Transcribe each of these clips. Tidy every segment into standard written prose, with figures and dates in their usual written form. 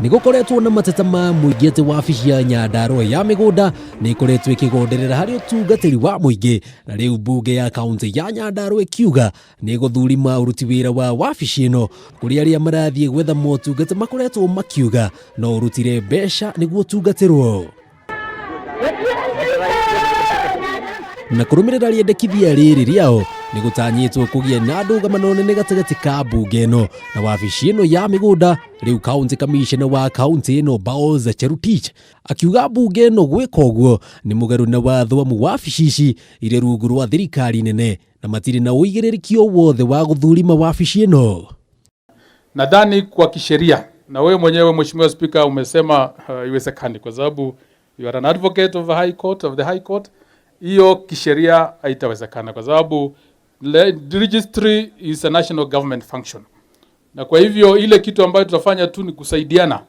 Nĩ gũkoretwo na mateta ma mũingĩ atĩ wabici ya Nyandarua ya mĩgũnda nĩ ĩkoretwo ĩkĩgonderera harĩ ũtungatĩri wa mũingĩ, na rĩu mbunge ya kaunti ya Nyandarua ĩkiuga nĩ ĩgũthurima ũruti wĩra wa wabici ĩno, kũrĩa arĩa marathiĩ gwetha motungata makoretwo makiuga no ũrutire mbeca nĩguo ũtungatĩrwo. Na kũrũmĩrĩra rĩendekithia rĩrĩ rĩao, nĩ gũtanyĩtwo kũgĩe na ndũgamano nene gatagatĩ ka mbunge ĩno na wabici ĩno ya mĩgũnda. Rĩu kaunti kamishna wa kaunti ĩno Baoza Cherutich akiuga mbunge ĩno gwĩka ũguo nĩ mũgarũ na watho, amu wabici ici irĩ rungu rwa thirikari nene na matirĩ na ũigĩrĩrĩki o wothe wa gũthurima wabici ĩno. Nadhani kwa kisheria, na wewe mwenyewe, Mheshimiwa Spika, umesema haiwezekani kwa sababu you are an advocate of the High Court, of the High Court. Hiyo kisheria haitawezekana kwa sababu registry is a national government function, na kwa hivyo ile kitu ambayo tutafanya tu ni kusaidiana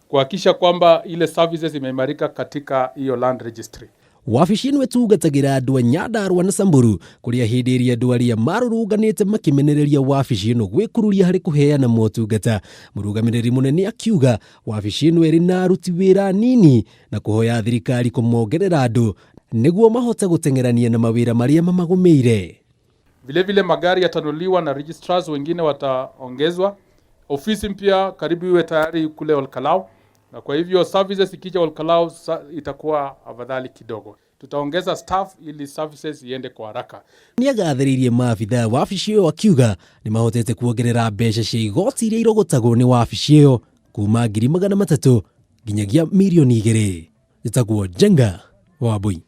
kuhakikisha kwamba ile services imeimarika katika hiyo land registry. Wabici ĩno ĩtungatagĩra andũ a Nyandarua na Samburu, kũrĩa hĩndĩ ĩrĩa andũ arĩa marũrũnganĩte makĩmenereria wabici ĩno gwĩkururia harĩ kũheana motungata. Mũrũgamĩrĩri mũnene akiuga wabici ĩno ĩrĩ na aruti wĩra anini na kũhoya thirikari kũmongerera andũ nĩguo mahote gũteng'erania na mawĩra marĩa mamagũmĩire. Vile vile magari yatanunuliwa na registrars wengine wataongezwa. Ofisi mpya karibu iwe tayari kule Olkalou, na kwa hivyo services ikija Olkalou itakuwa afadhali kidogo. Tutaongeza staff ili services iende kwa haraka. Nĩ agathĩrĩirie maabithaa wabici ĩyo, akiuga nĩ mahotete kuongerera mbeca cia igoti iria irogotagwo nĩ wabici ĩyo kuma 300,000 nginyagia 2 mirioni. Njĩtagwo Njenga wa Mbui.